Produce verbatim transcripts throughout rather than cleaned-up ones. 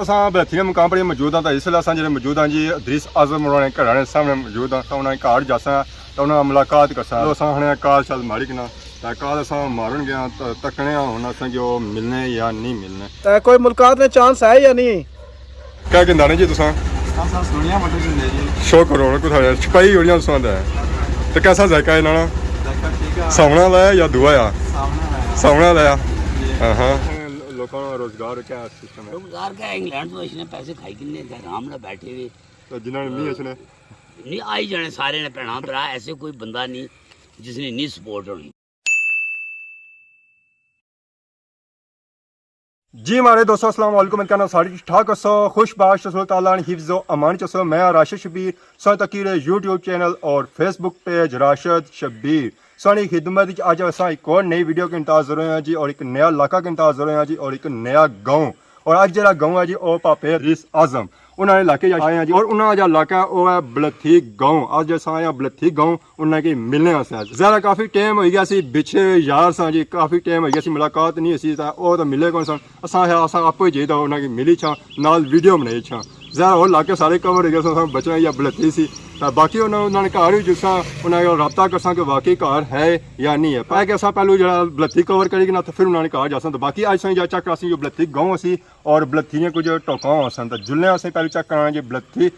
اساں بہترین مقام پر موجود ہاں، تاں اس ویلے اساں جڑے موجود ہاں جی، ادریس اعظم ہوراں نے گھراں نے سامنے موجود ہاں۔ تاں انہاں نے گھر جاساں، تاں انہاں نال ملاقات کرساں۔ تاں اساں آخنے آں کال شال ماری کنا، تاں کال اساں مارن گیا، تاں تکنے آں ہن اساں کی او ملنے یا نہیں ملنے۔ تاں کوئی ملاقات نے چانس ہے یا نہیں؟ کیا گھندا نے جی تساں؟ اساں سوہنیاں مٹر گھندے جی۔ شوق کرو نا، کتھا چھپائی ہوئی تساں دا ہے۔ تاں کیسا ذائقہ ہے انہاں نا؟ ذائقہ ٹھیک ہے۔ ساونا آلا ہے یا دوا آ؟ ساونا آلا ہے۔ ساونا آلا ہے۔ جی۔ ہاں ہاں۔ لوکاں نا روزگار کیا سسٹم ہے؟ روزگار کیا ہے؟ انگلینڈ تو اچھنے پیسے کھائی کنے تے آرام نال بیٹھے ہوئے۔ تے جنہاں نے نہیں اچھنے؟ نہیں آئی جانے سارے نے بھیناں بھرا، ایسے کوئی بندہ نہیں جس نے نہیں سپورٹ ہونی۔ جی ماڑے دوستو، السلام علیکم۔ امید کرنا سارے ٹھیک ٹھاک ہوسو، خوش باش ہوسو، اللہ تعالیٰ نے حفظ و امان چ ہوسو۔ میں ہاں راشد شبیر، تساں تکی رہے یوٹیوب چینل اور فیس بک پیج راشد شبیر۔ تساں نی خدمت وچ اج اساں ایک اور نئی ویڈیو کے انتظار ہوئے ہیں جی، اور ایک نیا علاقہ کے انتظار ہوئے ہیں جی، اور ایک نیا گاؤں۔ اور اج جڑا گاؤں ہے جی، او پاپے ادریس اعظم انہاں نے علاقے چ آئے ہیں جی، اور انہاں جا علاقہ ہے، او ہے بلتھی گاؤں۔ اج اساں آئے ہیں بلتھی گاؤں، انہاں کی ملنے واسطے۔ ذرا کافی ٹائم ہوئی گیا سی، پچھے یار ساں جی، کافی ٹائم ہوئی گیا سی، ملاقات نہیں ہوئی سی، تاں او تاں ملے کون سن۔ اساں آخیا اساں آپو ہی جائی تاں انہاں کی ملی چھاں، نال ویڈیو بنائی چھاں۔ ذرا ہور علاقے سارے کور ہوئی گئے سن، اساں بچنا یا بلتھی سی۔ تاں باقی انہاں، انہاں نے گھر وی جلساں، انہاں نال رابطہ کرساں کہ واقعی گھر ہے یا نہیں ہے۔ پہلے کہ اساں پہلو جڑا بلتھی کور کری کنا، تاں پھر انہاں نے گھر جاساں۔ تاں باقی اج اساں جا چیک کراساں جو بلتھی گاؤں اسی، اور بلتھی نے کچھ ٹوکاں ہوسن، تاں جلنے اساں پہلے چیک کراں جی بلتھی۔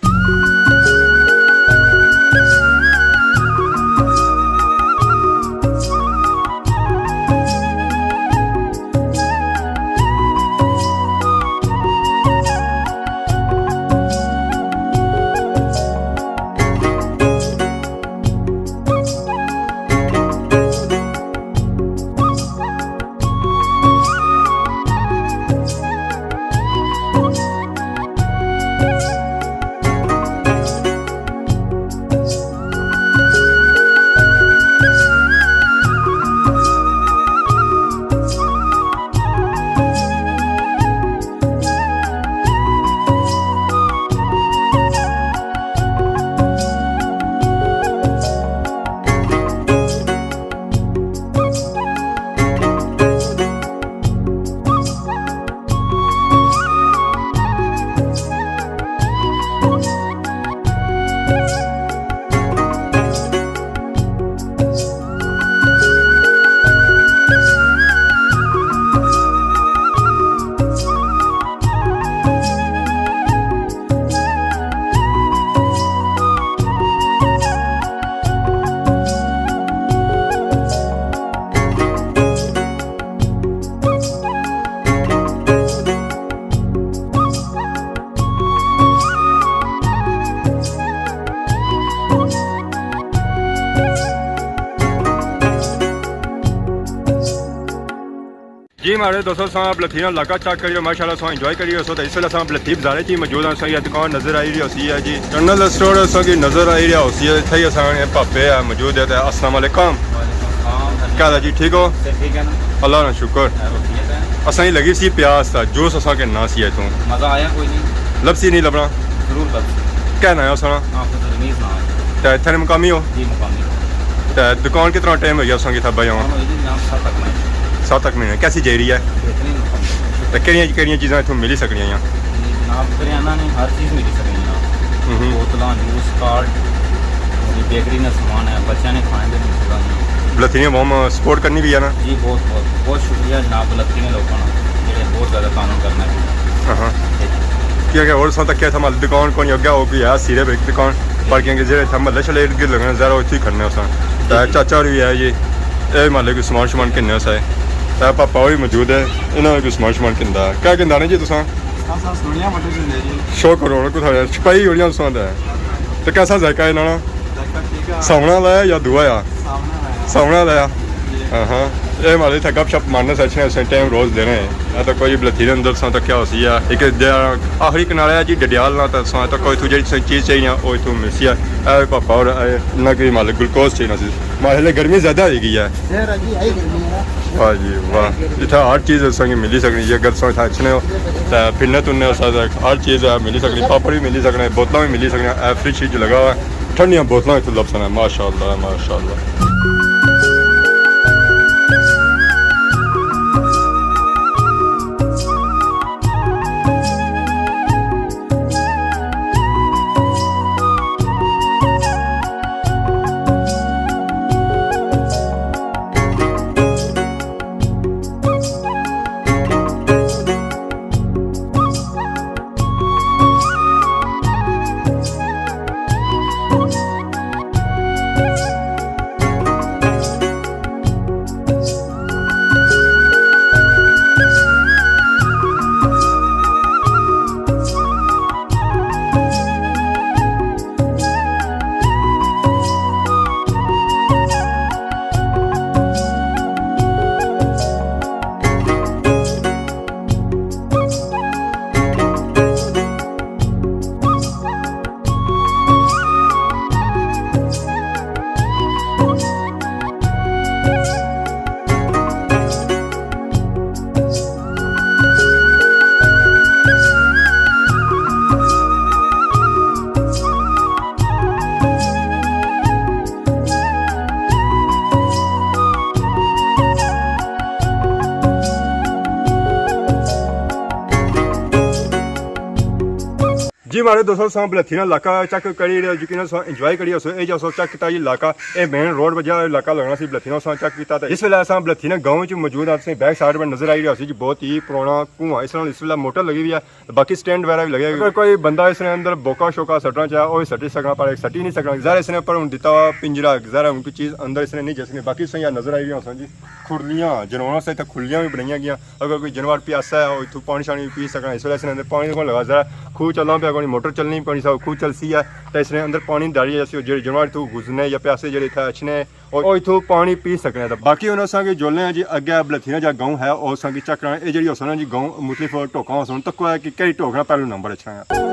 جی ماڑے دوستو، اساں بلتھی نا علاقہ چیک کری رہے، ماشاءاللہ اساں انجوائے کری رہے سو۔ تے اس ویلے اساں بلتھی بازارے چ ہی موجود ہاں۔ اساں یہ دکان نظر آئی رہی ہوسی ہے جی، جنرل اسٹور اساں کی نظر آئی رہیا ہوسی ہے۔ اتھے ہی اساں نے پاپے ہے موجود ہے۔ تے السلام علیکم۔ وعلیکم السلام۔ کیا حال ہے جی، ٹھیک ہو؟ صحت ٹھیک ہے نا؟ اللہ نا شکر۔ خیر ہوتی ہے تے؟ اساں ہی لگی سی پیاس تا جوس اساں کے نا سی اتھوں۔ مزہ آیا کوئی نہیں؟ لبسی نہیں لبنا۔ ضرور لبسی۔ کیا ناں ہے اساں نا؟ ہاں، عبدالرمیز ناں ہے۔ تے اتھے نے مقامی ہو؟ جی، مقامی۔ تے دکان کتنا ٹائم ہو گیا اساں کی اتھا بھائی ہاں؟ ہاں، یہ جناب، سات تک میں۔ سات تک میں۔ کیسی جائی رہی ہے؟ بہترین مقامی۔ تے کہڑیاں کہڑیاں چیزاں اتھوں ملی سکنیاں ہیں؟ جی جناب، کریانہ نے ہر چیز ملی سکنی ہے۔ ہوں ہوں۔ بوتلاں، جوس، کارڈ، اور یہ بیکری نا سامان ہے، بچیاں نے کھانے پینے کی چیزاں ہیں۔ بلتھیاں عوام سپورٹ کرنی بھی ہے نا؟ جی، بہت، بہت، بہت شکریہ جناب بلتھی نے لوگوں نا، جڑے بہت زیادہ تعاون کرنا ہے۔ ہاں ہاں۔ ٹھیک ہے۔ کیونکہ اور ساں تک کیا تھا، مال دکان کون اگیا ہو گیا ہے، صرف ایک دکان، پر کیونکہ جڑے تھا محلے شلے ارد گرد لگنے، ذرا اتھی کھڑنے ساں۔ تے جی جی۔ چاچا بھی ہے جی، اے مالے کوئی سامان شمان کہنے سا ہے۔ تے پاپا بھی موجود ہے، انہاں نے کوئی سامان شمان کہندا ہے۔ کیا کہندا نے جی تساں؟ اساں سوہنیاں مٹر گھندے جی۔ شوق کرو نا، کتھا چھپائی ہوئی تساں دا ہے۔ تے کیسا ذائقہ ہے انہاں نا؟ ذائقہ ٹھیک ہے۔ ساونا آلا ہے یا دوا آ؟ ساونا آلا ہے۔ ساونا آلا ہے۔ جی۔ ہاں ہاں۔ اے مالے اتھا گپ شپ مارنے سے اچھنے سے ٹائم روز دینے ہیں۔ اے تو کوئی بلتھی دے اندر ساں تکیا ہوسی ہے۔ ایک دیا آخری کنارہ ہے جی ڈڈیال نا، تے ساں تک کوئی اتھوں جیڑھی تساں چیز چاہیے، او اتھوں ملسی ہے۔ اے پاپا اور اے انہاں کی مالے گلوکوز چاہیے سی۔ ماحول گرمی زیادہ ہوئی گئی ہے۔ واہ جی واہ، اتھا ہر چیز تساں کی ملی سکنی جی۔ اگر تساں اتھا اچھنے ہو تے پھرنے ترنے ہو، تساں ہر چیز ملی سکنی، پاپڑ بھی ملی سکنے، بوتلاں بھی ملی سکنیاں۔ اے فریج شریج لگا ہوا ہے، ٹھنڈیاں بوتلاں اتھوں لبسن۔ ماشاءاللہ، ماشاءاللہ۔ جی ماڑے دوستو، ساں بلتھی نا علاقہ چیک کری رہے ہو، یقیناً ساں انجوائے کری ہو سو۔ اے جو سو چیک کیتا جی علاقہ، اے مین روڈ پر جا علاقہ لگنا سی بلتھی نا، ساں چیک کیتا تے اس ویلے ساں بلتھی نا گاؤں چ موجود ہاں۔ تسیں بیک سائیڈ پر نظر آئی رہا سی جی، بہت ہی پرانا کنواں، اس نال اس ویلے موٹر لگی ہوئی ہے، باقی سٹینڈ وغیرہ بھی لگے۔ اگر کوئی بندہ اس نے اندر بوکا شوکا سٹنا چاہے، او سٹی سکنا، پر سٹی نہیں سکنا۔ ظاہر اس نے پر ہن دتا ہوا پنجرا، ظاہر ہن کوئی چیز اندر اس نے نہیں جا سکنی۔ باقی تسیں یہاں نظر آئی رہی ہو ساں جی، کھرلیاں، جانوراں سے اتھے کھرلیاں بھی بنائیاں گیاں۔ اگر کوئی جانور پیاسا ہے، او اتھوں پانی شانی پی سکنا۔ اس ویلے اس نے اندر پانی کون لگا، ذرا کھوہ چلنا پیا کونی، موٹر چلنی پانی سا کھوہ چلسی ہے، تے اس نے اندر پانی ڈالی جاسی، او جیڑے جانور اتھوں گزرنے یا پیاسے جیڑے اتھے اچھنے، او اتھوں پانی پی سکنے۔ تے باقی ہن اساں کی جلنے ہاں جی اگے بلتھی نا جا گاؤں ہے، او اساں کی چیک کرانا۔ اے جیڑی ہوسن نا جی گاؤں مختلف ٹوکاں ہوسن، تکو ہے کہ کیڑی ٹوک نا پہلو نمبر اچھنا ہے۔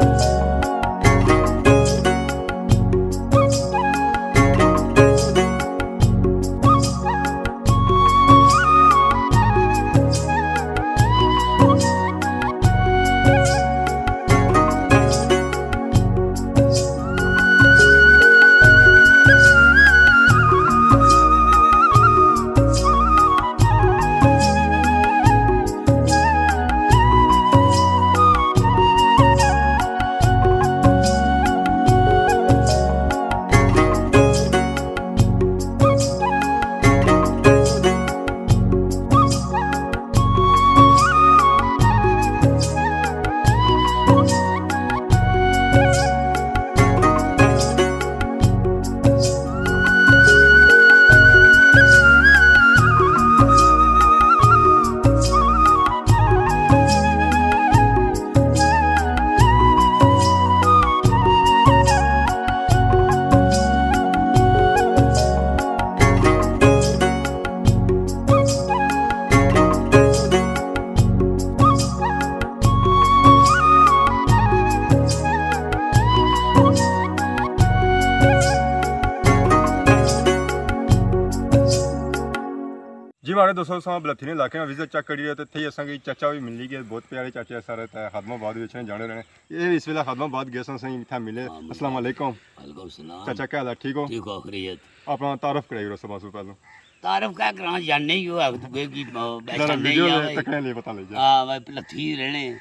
جی ماڑے دوستو، اساں بلتھی نے علاقے نا وزٹ چیک کری رہے تے اتھے ہی اساں کی چاچا بھی ملی گئے، بہت پیارے چاچے سارے، تے خادم آباد وچ نے جانے رہنے۔ اے اس ویلے خادم آباد گئے ساں، اساں اتھے ملے۔ ہاں، ملے۔ السلام علیکم۔ وعلیکم السلام۔ چاچا کیا حال ہے؟ ٹھیک ہو؟ ٹھیک ہو، خیریت۔ اپنا تعارف کرائی رہو سب سوں پہلو۔ تعارف کیا کراں، جاننے ہی ہو، اک دوے کی، آ، ذرا پہچاننے ہی ویڈیو آ دے بھائی۔ تکنے لیے پتہ لگ جائے۔ آ، بھائی، پلتھی رہنے،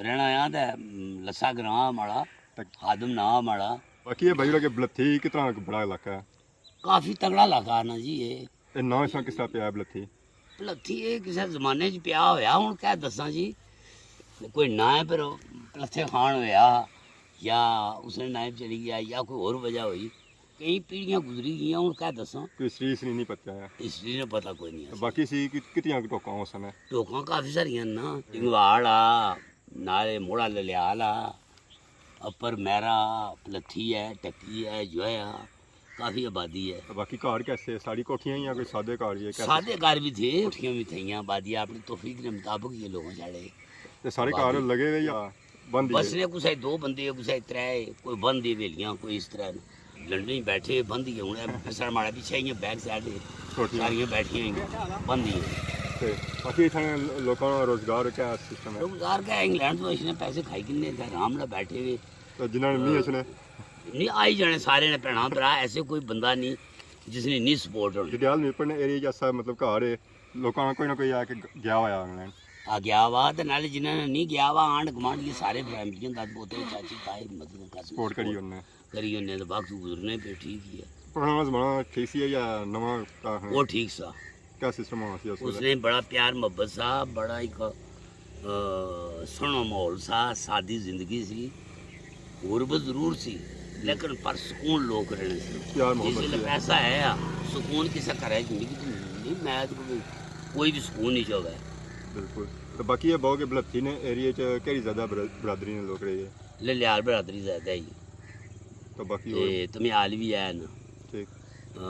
رہنا آ تے، م، لسا گراں ماڑا، تک- خادم ناں ماڑا۔ باقی یہ بھائی لگے بلتھی کتنا بڑا علاقہ ہے؟ کافی تگڑا علاقہ ہے نا جی یہ۔ اے ناں اس نا کس طرح پیا ہے بلتھی؟ بلتھی اے کسے زمانے چ پیا ہویا، ہن کیا دساں جی، کوئی ناں ہے پر پلتھے خان ہویا یا اس نے ناں چلی گیا یا کوئی ہور وجہ ہوئی، کئی پیڑھیاں گزری گئیاں، ہن کیا دساں۔ کوئی ہسٹری اس نی نہیں پتہ ہے۔ ہسٹری نے پتہ کوئی نہیں ہے۔ باقی سی کت-، کتنیاں ٹوکاں اس نے؟ ٹوکاں کافی ساریاں نا، ٹنگواڑ آ، نالے موڑا للیال آ، اپر میرا، پلتھی ہے، ٹکی ہے، جو ہے، کافی آبادی ہے۔ باقی گھر کیسے؟ ساری کوٹھیاں یا کوئی سادے گھر ہی ہے؟ کیسے؟ سادے گھر بھی تھے، کوٹھیاں بھی تھیاں، آبادی اپنی توفیق کے مطابق یہ لوگوں چڑھے۔ تے سارے گھر آبادی لگے ہوئے یا بند ہی بس ہے؟ نے کسے دو بندے، کسے ترے، کوئی بند ہی ویلیاں، کوئی اس طرح۔ لنڈنی بیٹھے بند ہی ہونے، اس طرح ماڑے پیچھے ہی بیک سائیڈ ہے، کوٹھیاں۔ ساریاں بیٹھیاں ہی بند ہی ہیں۔ تے باقی اتھاں لوکاں نا روزگار کیا سسٹم ہے؟ روزگار کیا، انگلینڈ تو اس نے پیسے کھائی کنے تے آرام نال بیٹھے ہوئے۔ تے جنہاں نے نہیں اچھنے؟ نہیں، آئی جانے سارے نے بھیناں بھرا، ایسے کوئی بندہ نہیں جس نے نہیں سپورٹ ہونی۔ ڈڈیال میرپور نے ایریا جیسا مطلب گھر ہے، لوکاں نا کوئی نہ کوئی آ کے گیا ہوا ہے انگلینڈ۔ آ گیا ہوا، تے نالے جنہاں نے نہیں گیا ہوا، آنڈ گوانڈ یہ سارے فیملیاں دا پوتے چاچی تائی مطلب کا سپورٹ کری ہونے۔ کری ہونے تے وقت گزرنے پہ ٹھیک ہی ہے۔ پرانا زمانہ ٹھیک سی ہے یا نواں کا ہے؟ وہ ٹھیک سا۔ کیا سسٹم ہونا سی اس اس ویلے؟ نے بڑا پیار محبت سا، بڑا ایک، آ، سوہنا ماحول سا، سادی زندگی سی۔ غربت ضرور سی، لیکن پر سکون لوک رہنے سی۔ پیار محبت جس ویلے سی۔ پیسہ ہے، سکون کسے گھر وچ نہیں، نہیں، میں تے کوئی، کوئی بھی سکون نہیں چاہے۔ بالکل۔ تو باقی یہ بہو کہ بلتھی نے ایریے چ کہڑی زیادہ برا-، برادری نے لوک رہے ہیں؟ للیال برادری زیادہ ہی۔ تو باقی تے اور؟ تمیال بھی ہے نا۔ ٹھیک۔ آ،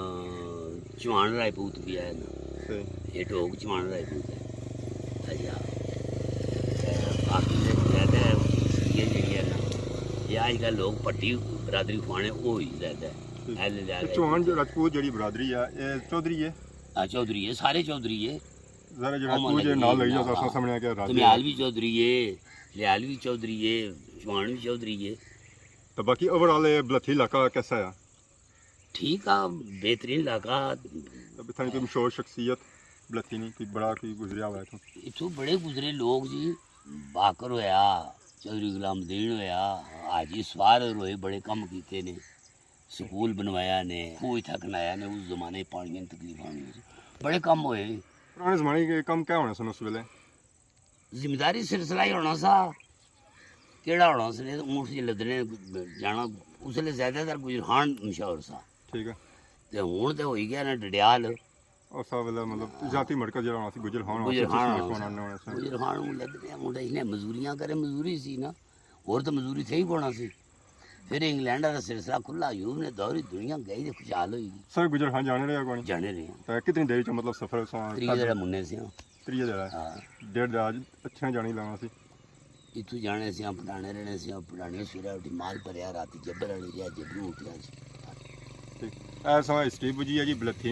چوہان راجپوت بھی ہے نا۔ صحیح۔ یہ ٹوک چوہان راجپوت ہے۔ اچھا۔ تے باقی تے زیادہ یہ جڑی ہے نا، یہ آج کل لوگ پٹی برادری کھوانے، وہ ہی زیادہ ہے۔ ٹھیک۔ اے لے لیا تے گئے۔ چوہان جو راجپوت جڑی برادری ہے، یہ چودھری ہے؟ ہاں، چودھری ہے، سارے چودھری ہے۔ ذرا جڑا ہم تو جے لگی نال لگی جاؤ، نا، اساں سامنے آ کے راجی تمیال ہے۔ بھی چودھری ہے، لیال بھی چودھری ہے، چوہان بھی چودھری ہے۔ تو باقی اوور آل یہ بلتھی علاقہ کیسا ہے؟ ٹھیک آ، بہترین علاقہ۔ اب اتھاں کوئی مشہور شخصیت بلتھی نہیں، کوئی بڑا کوئی گزریا ہوا ہے اتھوں؟ اتھوں بڑے گزرے لوگ جی، باقر ہویا، چودھری غلام الدین ہویا، حاجی سوار ہوئے، بڑے کم کیتے نے، سکول بنوایا نے، کھوہ اتھا کھنایا نے، اس زمانے پانیاں نی تکلیف آنی سی، بڑے کم ہوئے۔ پرانے زمانے کے کم کیا ہونے سن اس ویلے؟ زمینداری سلسلہ ہی ہونا سا، کیڑا ہونا سا، اونٹ جی لدنے جانا، اس ویلے زیادہ تر گجر خان مشہور سا۔ ٹھیک ہے۔ تے ہن تے ہوئی گیا نا ڈڈیال۔ اس ویلے مطلب ذاتی مرکز جڑا ہونا سی، گجر خان ہونا سی، گجر خان چشتی ہونا سی۔ ہونا سی۔ گجر خان نوں لدنے اونٹ، اس نے مزدوریاں کرے، مزدوری سی نا، ہور تے مزدوری تھے ہی کونا سی۔ پھر انگلینڈ والا سلسلہ کھلا، ایوب نے دور ہی دنیا گئی تے خوشحال ہوئی گئی۔ سر گجر خان جانے رہے کونی؟ جانے رہے ہیں۔ تے کتنی دیر چ مطلب سفر سا؟ تریہ دیر منے سے ہاں۔ تریہ دیر؟ ہاں۔ ڈیڑھ دیر اچھے جانے لانا سی۔ اتھوں جانے سے ہاں، پٹھانے رہنے سے ہاں، پٹھانے سویرے اٹھی مال بھریا، راتی جبر والی رہیا، جبروں اٹھیا سی۔ ٹھیک۔ اے ساں ہسٹری بجی ہے جی بلتھی۔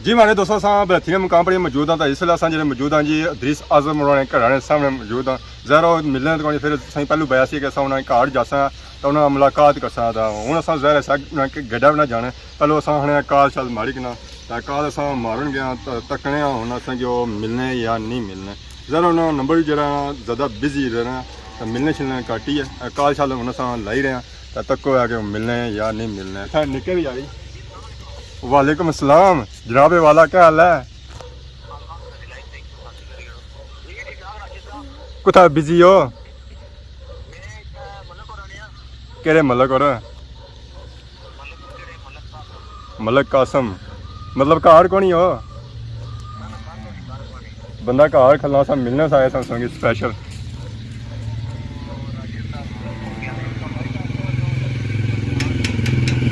جی ماڑے دوستو، اساں بلتھی نے مقام پر موجود ہاں، تاں اس ویلے اساں جڑے موجود ہاں جی، ادریس اعظم ہوراں نے گھراں نے سامنے موجود ہاں۔ ظاہر ہے او ملنے تے کونی، پھر اساں پہلو بایا سی کہ اساں انہاں نے گھر جاساں تاں انہاں نال ملاقات کرساں۔ تاں ہن اساں ظاہر ہے اساں انہاں کے گڈا بنا جانے، پہلو اساں آخنے آں کال شال ماری کنا، تاں کال اساں مارن گیا تاں تکنے آں ہن اساں کہ او ملنے یا نہیں ملنے۔ ظاہر ہے انہاں نمبر وی جڑا زیادہ بزی رہنا، تاں ملنے شلنے گھٹ ہی ہے۔ کال شال ہن اساں لائی رہے آں۔ تاں تکو ہے کہ ملنے یا نہیں ملنے۔ اتھا نکے وی آئی۔ وعلیکم السلام جناب والا، کیا حال ہے؟ کتھا بزی ہو؟ کیڑے ملک ہور؟ ملک قاسم۔ مطلب گھر کونی ہو؟ بندہ گھر کھلنا سا، ملنے سا آئے سن سنگی سپیشل۔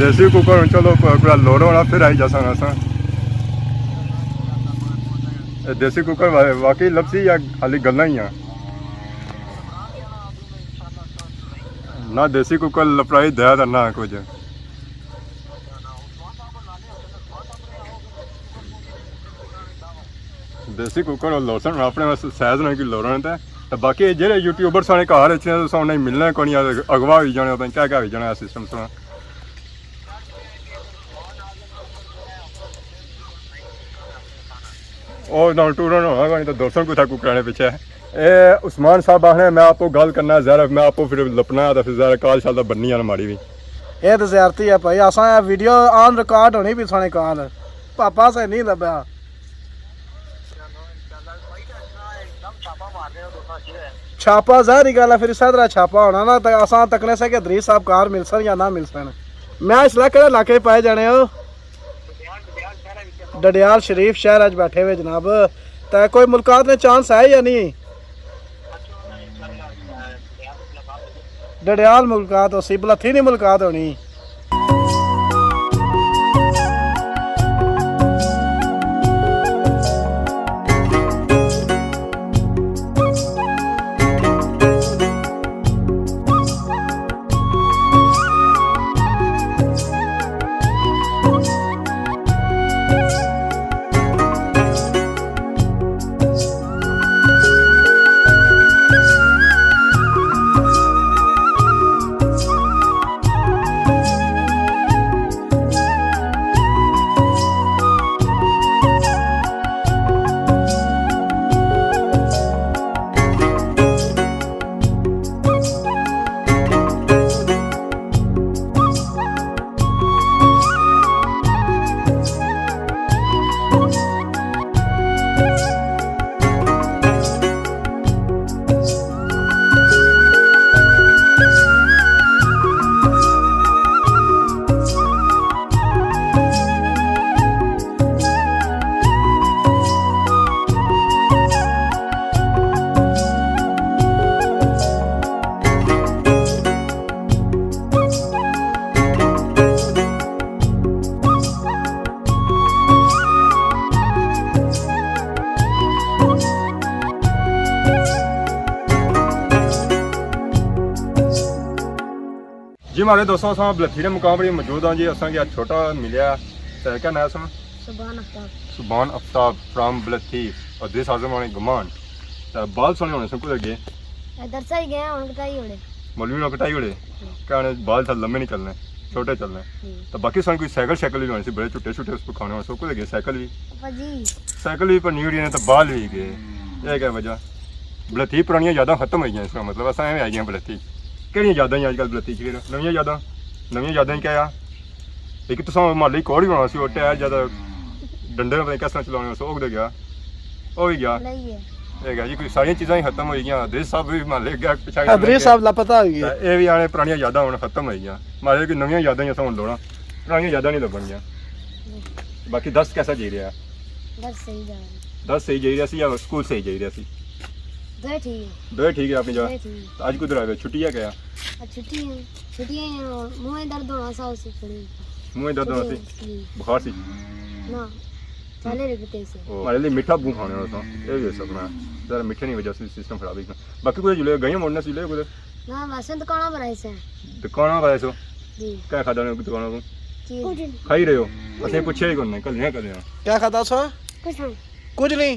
دیسی کوکر ہن چلو کو-، کوئی لوڑ ہونا پھر آئی جاساں اساں۔ اے دیسی کوکر وا-، واقعی لبسی یا خالی گلاں ہی آں؟ نہ دیسی کوکر لپڑائی دے تے نہ کچھ۔ دیسی کوکر اور لوسن اپنے سائز نال کی لوڑن تے۔ تے باقی جہڑے یوٹیوبر سارے گھر اچھنے تساں انہیں ملنا کونی، اغوا ہوئی جانے، پتہ نہیں کیا کیا ہوئی جانا سسٹم سنا۔ او نہ ٹورن ہونا کونی تے دوستاں کتھا کوکراں نے پیچھے۔ اے عثمان صاحب آخنے میں آپ کو گل کرنا ہے، ظاہر ہے میں آپ کو پھر لپنا ہے تے پھر ظاہر ہے کال شال دا بننی ہے ماڑی وی۔ اے تے زیارتی ہے بھائی، اساں اے ویڈیو آن ریکارڈ ہونی پی سانے کال۔ پاپا سے نہیں لبیا۔ چھاپا ظاہری گل ہے، پھر اسے طرح چھاپا ہونا نا، تے اساں تکنے سے کہ ادریس صاحب کار ملسن یا نہ ملسن۔ میں اس علاقے دے علاقے پائے جانے ہو۔ ڈڈیال شریف شہر اچ بیٹھے ہوئے جناب، تے کوئی ملاقات نے چانس ہے یا نہیں؟ ڈڈیال ملاقات ہو سی، بلتھی نہیں ملاقات ہونی۔ جی مہاڑے دوستو، اساں بلتھی دے مقام پر موجود ہاں جی۔ اساں کی اج چھوٹا ملیا، تے کیا ناں ہے اساں؟ سبحان افتاب۔ سبحان افتاب فرام بلتھی، اور دس اعظم آنے گمان۔ تے بال سونے ہونے سن، کدھر گئے؟ اے درسا ہی گئے، ہن کٹائی ہونے۔ مولوی نے کٹائی ہونے۔ ہوں۔ کہنے بال تھا لمے نہیں چلنے، چھوٹے چلنے۔ ہوں۔ تے باقی سن کوئی سائیکل شائیکل بھی ہونے سی، بڑے چھوٹے چھوٹے اس پہ کھانے ہونے سن، کدھر گئے سائیکل بھی؟ ابا جی۔ سائیکل بھی پنی ہوئی نے تے بال بھی گئے۔ یہ کیا وجہ؟ بلتھی پرانیاں یاداں ختم ہوئی گئیاں، اس کا مطلب اساں ایویں آئی گئے بلتھی۔ کہڑیاں یاداں ہی اج کل بلتھی چ؟ پھر نویاں یاداں، نویاں یاداں ہی کیا آ؟ ایک تساں محلے کوڑ بھی ہونا سی، او ٹائر جیادہ ڈنڈے نے پتہ نہیں کس طرح چلانے سے، او کدے گیا؟ او بھی گیا۔ نہیں ہے۔ یہ گیا جی، کوئی ساریاں چیزاں ہی ختم ہوئی گیاں۔ ادریس صاحب بھی محلے گیا، پچھا گیا۔ ادریس صاحب لاپتہ ہوئی گئے۔ تے اے بھی آنے پرانیاں یاداں ہن ختم ہوئی گیاں۔ مالے کوئی نویاں یاداں ہی اساں ہن لوڑاں، پرانیاں یاداں نہیں لبھن گیاں۔ باقی درس کیسا جائی رہیا؟ درس صحیح جا رہا۔ درس صحیح جائی رہیا سی یا سکول صحیح جائی رہیا سی؟ دوئے ٹھیک ہے۔ دوئے ٹھیک ہے اپنی جگہ۔ دوئے ٹھیک ہے۔ اج کدھر آئے ہو؟ چھٹی ہے کیا؟ اج چھٹی ہے۔ چھٹی ہے، منہ درد ہونا سا اس سے تھوڑی۔ منہ درد ہونا سی؟ جی۔ بخار سی؟ نہ۔ چالے رکھتے سے۔ او، ہمارے لیے میٹھا بہوں کھانے والا تھا۔ یہ بھی سپنا ہے۔ ذرا میٹھے نہیں وجہ سے سسٹم خراب ہے۔ باقی کوئی جلے گئے موڑنے سے جلے کوئی؟ نہ، ویسے دکاناں پر آئے سے۔ دکاناں پر آئے سو؟ جی۔ کیا کھادا نے دکاناں کو؟ چیز۔ کھائی رہے ہو؟ اسے پوچھے ہی کونے، کل نہیں کل۔ کیا کھادا سو؟ کچھ نہیں۔ کچھ نہیں؟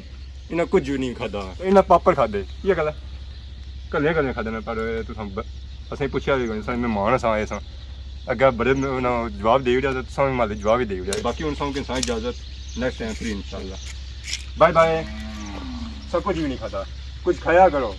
انہاں کچھ بھی نہیں کھادا۔ انہاں پاپڑ کھادے۔ یہ کھادا؟ کلے کلے کھادے نے، پر تساں ب-، اساں پوچھیا بھی کوئی، اساں مہمان اساں آئے ساں۔ اگے بڑے م-، انہاں جواب دے وڑیا تے تساں مالے جواب ہی دے وڑیا۔ باقی ہن ساں کساں اجازت، نیکسٹ ٹائم پھر انشاءاللہ۔ بائے بائے۔ سب کچھ بھی نہیں کھادا، کچھ کھایا کرو۔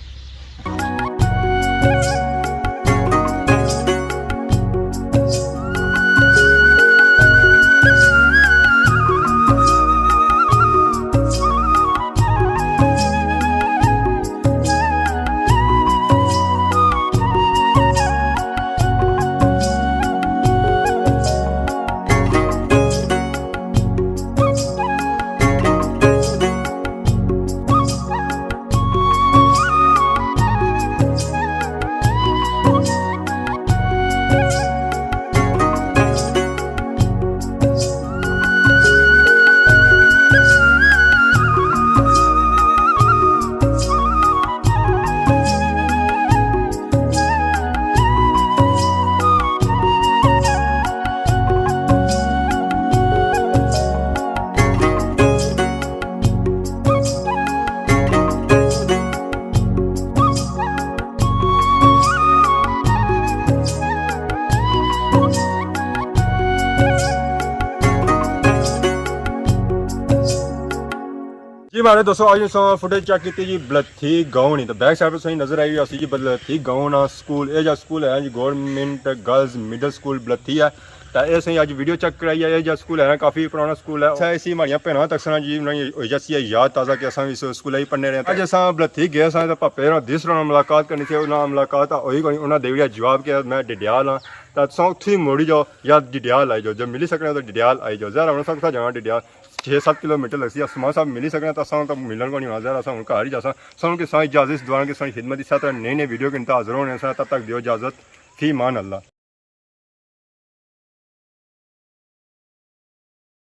جی مہاڑے دوستو، آج اساں فوٹیج چیک کیتی جی بلتھی گاؤں نی، تو بیک سائیڈ پر تساں نظر آئی ہوئی سی جی بلتھی گاؤں نا سکول۔ اے جا سکول ہے جی گورنمنٹ گرلز مڈل سکول بلتھی ہے۔ تے اے اساں اج ویڈیو چیک کرائی ہے، اے جا سکول ہے نا، کافی پرانا سکول ہے۔ اچھا، اسی ماڑیاں بھیناں تک سنا جی، انہاں ہوئی جاسی ہے یاد تازہ کہ اساں وی اس سکول ہی پڑھنے رہے۔ اج اساں بلتھی گئے ساں تے پاپے ہوراں دس ہوراں نال ملاقات کرنی سی، انہاں ملاقات ہوئی کوئی، انہاں دے وڑیا جواب کہ میں ڈڈیال ہاں۔ تے تساں اتھی موڑی جاؤ یا ڈڈیال آئی جاؤ، جے ملی سکنے تے ڈڈیال آئی جاؤ۔ ظاہر ہے ہن اساں کتھا جانا ڈڈیال، چھ ست کلومیٹر لگسی۔ اساں صاحب ملی سکنے تے اساں تک ملن کو نہیں ہونا، ظاہر ہے اساں ہن گھر ہی جاساں۔ سن کہ ساں اجازت دعا کہ ساں خدمت دی ساتھ نئی نئی ویڈیو کے حاضر ہونے ساں، تب تک دیو اجازت، فی امان اللہ۔